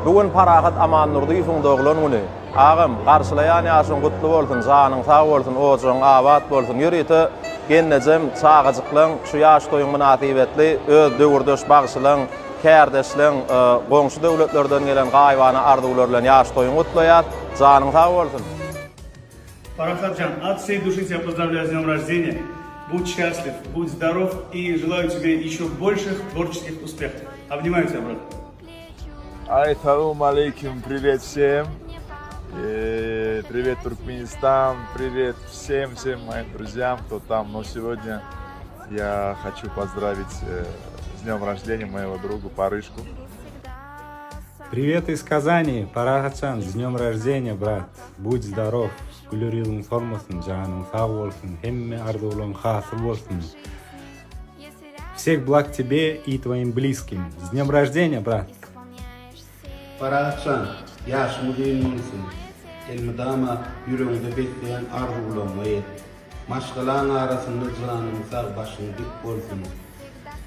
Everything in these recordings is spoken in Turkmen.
Bu gün Parahat Amandurdyýewiň doglan güni. Agam, garşylaýan ýaşyň gutly bolsun, janyň sag bolsun, ojagyň abat bolsun. Ýörite gelnejem, çagajyklaň şu ýaş toýuň mynasybetli öz döwürdeş bagşylaň, kärdeşleň, goňşy döwletlerden gelen gaýybana arzuwlar bilen ýaş toýuňy gutlaýas. Janyň sag bolsun! Parahatjan, от всей души тебя поздравляю с днем рождения. Будь счастлив, будь здоров и желаю тебе еще больших творческих успехов. Обнимаю тебя, брат. Aý salowmaleýkim priwet wsem Priwet Turkmenistan priwet wsem wsem moim druzyam kto tam no segodnýa ýa haçu pozdrawit s dnýom roždeniýa moýego drugu Paryşku. Privet iz Kazani Parahatjan s dnem roždeniýa brat Budь zdorov güler ýüzüň solmasyn janyň sag bolsun hemme arzuwlaň hasyl bolsun Всех благ тебе и твоим blizkim S dnem roždeniýa brat. Parahatjan, ýaşyň uzyn bolsun! Elmydama ýüregiňde besleýän arzuwlaryňa ýet! Maşgalaň arasynda janyň sag, başyň dik bolsun!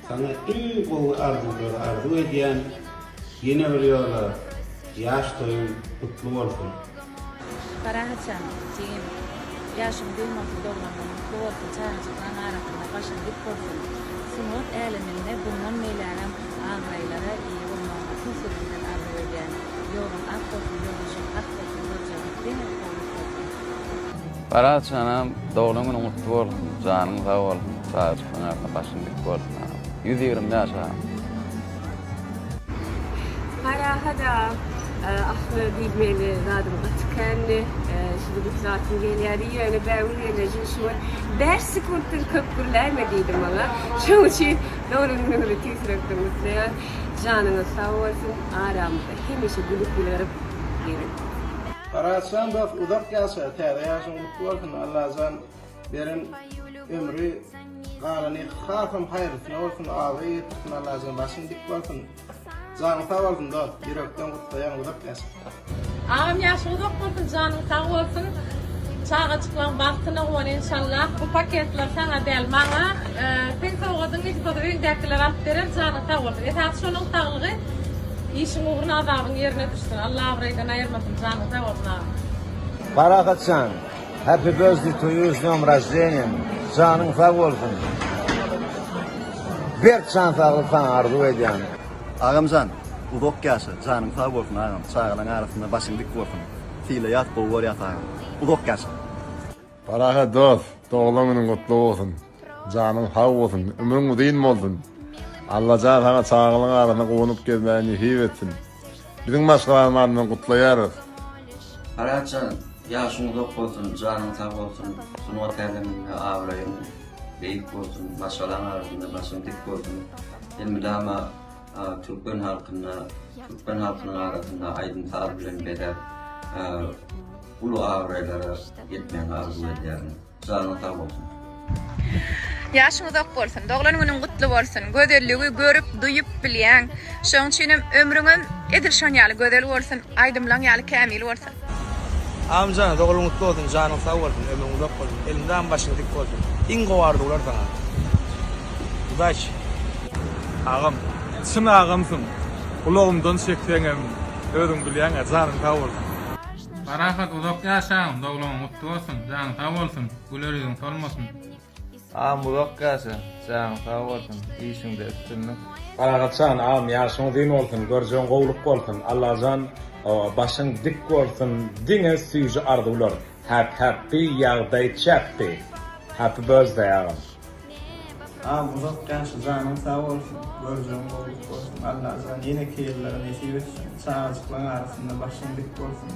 Saňa iň gowy arzuwlary arzuw edýän, ýene bir ýola ýaş toýuň gutly bolsun! Parahatjan, jigim, ýaşyň uzyn bolsun, doglan günüň gutly bolsun, çagajyklaň arasynda başyň dik bolsun. Sungat äleminde bundan beýlägem abraýlara eýe bolmagyňy tüýs ýüregimden arzuw edýän. Ýoluň ak bolsun, ýoldaşyň hak bolsun, görjegiň diňe gowulyk bolsun. Parahatjanam doglan günüň gutly bolsun, janyň sag bolsun, çagajyklaň arasynda başyň dik bolsun agam. 120 ýaşa agam. Parahat aga aslynda diýmeli zadym gaty kändi. Sizi gutlasym gelýärdi. Ýöne Bägül gelneje şu gün 5 sekuntdan köp gürläýme diýdi maňa. Şonuň üçin doglan günüňizi tüýs ýürekden gutlaýan. Janyňyz sag bolsun, aramyzda hemişe gülüp ýylgyryp gezin. Parahatjan dost uzak ýaşa täze ýaşyň gutly bolsun Allajan beren ömri galany hasam haýyrlysyna bolsun abraý getirsin Allajan başyň dik bolsun janyň sag bolsun dost ýürekden gutlaýan uzak ýaşa. Agam ýaşyň uzak bolsun janyň sag bolsun çagajyklaň bagtyna guwan enşallah bu paketler saňa däl maňa seň sowgadyň nesip bolsa öýüňdäkiler alyp berer janyň sag bolsun esasy şolaň saglygy işiň ugruna azabyň ýerine düşsün Allah abraýdan aýyrmasyn janyň sag bolsun agam. Parahatjan Happy birthday to you s dnýom roždeniýem janyň sag bolsun berk jan saglyk saňa arzuw edýän. Agamjan uzak ýaşa janyň sag bolsun agam çagalaň arasynda başyň dik bolsun sylaýas gowy görýäs agam uzak ýaşa. Parahat dos, doglan günüň gutly bolsun. Janyň sag bolsun, ömrüň uzyn bolsun. Allajan saňa çagalaň arasynda guwanyp gezmägi nesip etsin. Biziň maşgalamyz adyndan gutlaýarys. Parahatjan, ýaşyň uzak bolsun, janyň sag bolsun, sungat äleminde abraýyň beýik bolsun, maşgalaň arasynda başyň dik bolsun. Elmydama türkmen halkyna, türkmen halkynyň arasynda aýdym-saz bilen bezäp, uly abraýlara ýetmegiňi arzuw edýärin. Janyň sag bolsun. Ýaşyň uzak bolsun, doglan günüň gutly bolsun. Gözelligi görüp, duýup bilýäň. Şoň üçinem ömrüňem edil şon ýaly gözel bolsun, aýdymlaň ýaly kämil bolsun. Agamjan dogluň gutly bolsun janyň sag bolsun ömrüň uzak bolsun elmydama başyň dik bolsun iň gowy arzuwlar saňa udaçi. Agam çyn agamsyň gulagymdan çekseňem özüň bilýäňä janyň sag bolsun. Parahat uzak ýaşaň doglugyň gutly bolsun janyň sag bolsun güler ýüzüň solmasyn. Agam uzak ýaşa janyň sag bolsun işiňde üstünlik. Parahatjan agam ýaşyň uzyn bolsun görjegiň gowluk bolsun Allajan başyň dik bolsun diňe süýji arzuwlar hap happy ýagdaý çäppi happy birthday agam. Agam uzak ýaşa janyň sag bolsun görjegiň gowluk bolsun Allajan ýeneki ýyllara nesip etsin çagajyklaň arasynda başyň dik bolsun.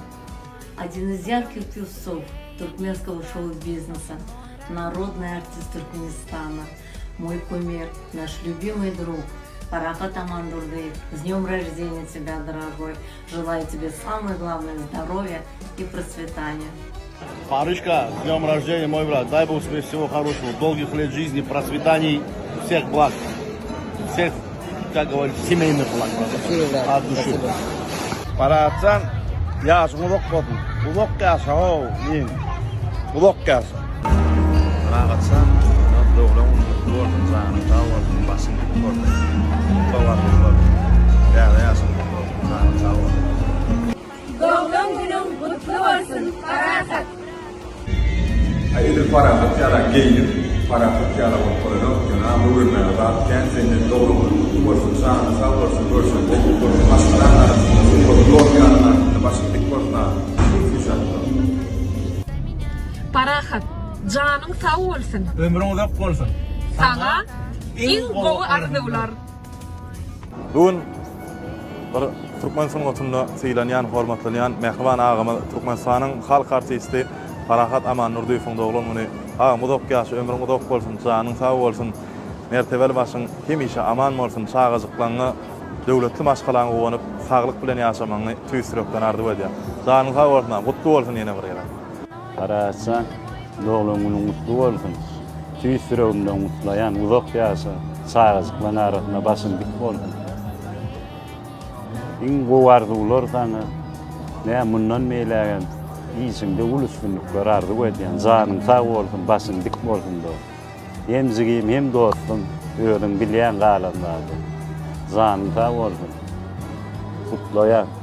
Один из ярких певцов туркменского шоу-бизнеса, народный артист Туркменистана, мой кумир, наш любимый друг Парахат Амандурдыев. С днем рождения тебя, дорогой! Желаю тебе самое главное здоровья и процветания. Парышка, с днем рождения, мой брат. Дай Бог тебе всего хорошего, долгих лет жизни, процветаний, всех благ. Всех, как говорится, семейных благ. От души. Parahatjan ýaşyň uzak bolsun. Uzak ýaşa how inim. Uzak ýaşa. Parahatjan doglan günüň gutly bolsun janyň sag bolsun başyň dik bolsun gutlag arzuwlar täze ýaşyň gutly bolsun janyň sag bolsun. Edil Parahat ýala geýnip, Parahat ýala bolup bolanok, ýöne agam öwrenmäge zat kän senden doglan günüň gutly bolsun, janyň sag bolsun, görşen gowluk bolsun, maşgalaň arasynda, sungatyň ýol-ýalyň arasynda başyň dik bolsun agam. Iň süýji atlar. Parahat, janyň sag bolsun. Ömrüň uzak bolsun. Saňa iň gowy arzuwlar. Bu gün bir türkmen sungatynda sylanýan, hormatlanýan mähriban agamyz Türkmenistanyň halk artisti Parahat Amandurdyýewiň doglan güni. Agam uzak ýaşa, ömrüň uzak bolsun, janyň sag bolsun, mertebeli başyň hemişe aman bolsun, çagajyklaňňa, döwletli maşgalaňa guwanyp, saglyk bilen ýaşamagyňy tüýs ýürekden arzuw edýän. Janyň sag bolsun agam, gutly bolsun ýene bir gezek. Parahatjan, doglan günüň gutly bolsun! Tüýs ýüregimden gutlaýan, uzak ýaşa, çagajyklaň arasynda başyň dik bolsun! Iň gowy arzuwlar saňa, nä mundan beýlägem işiňde uly üstünlikler arzuw edýän, janyň sag bolsun, başyň dik bolsun dost! Hem jigim hem dostum, özüň bilýäň galan zady. Janyň sag bolsun! Gutlaýan!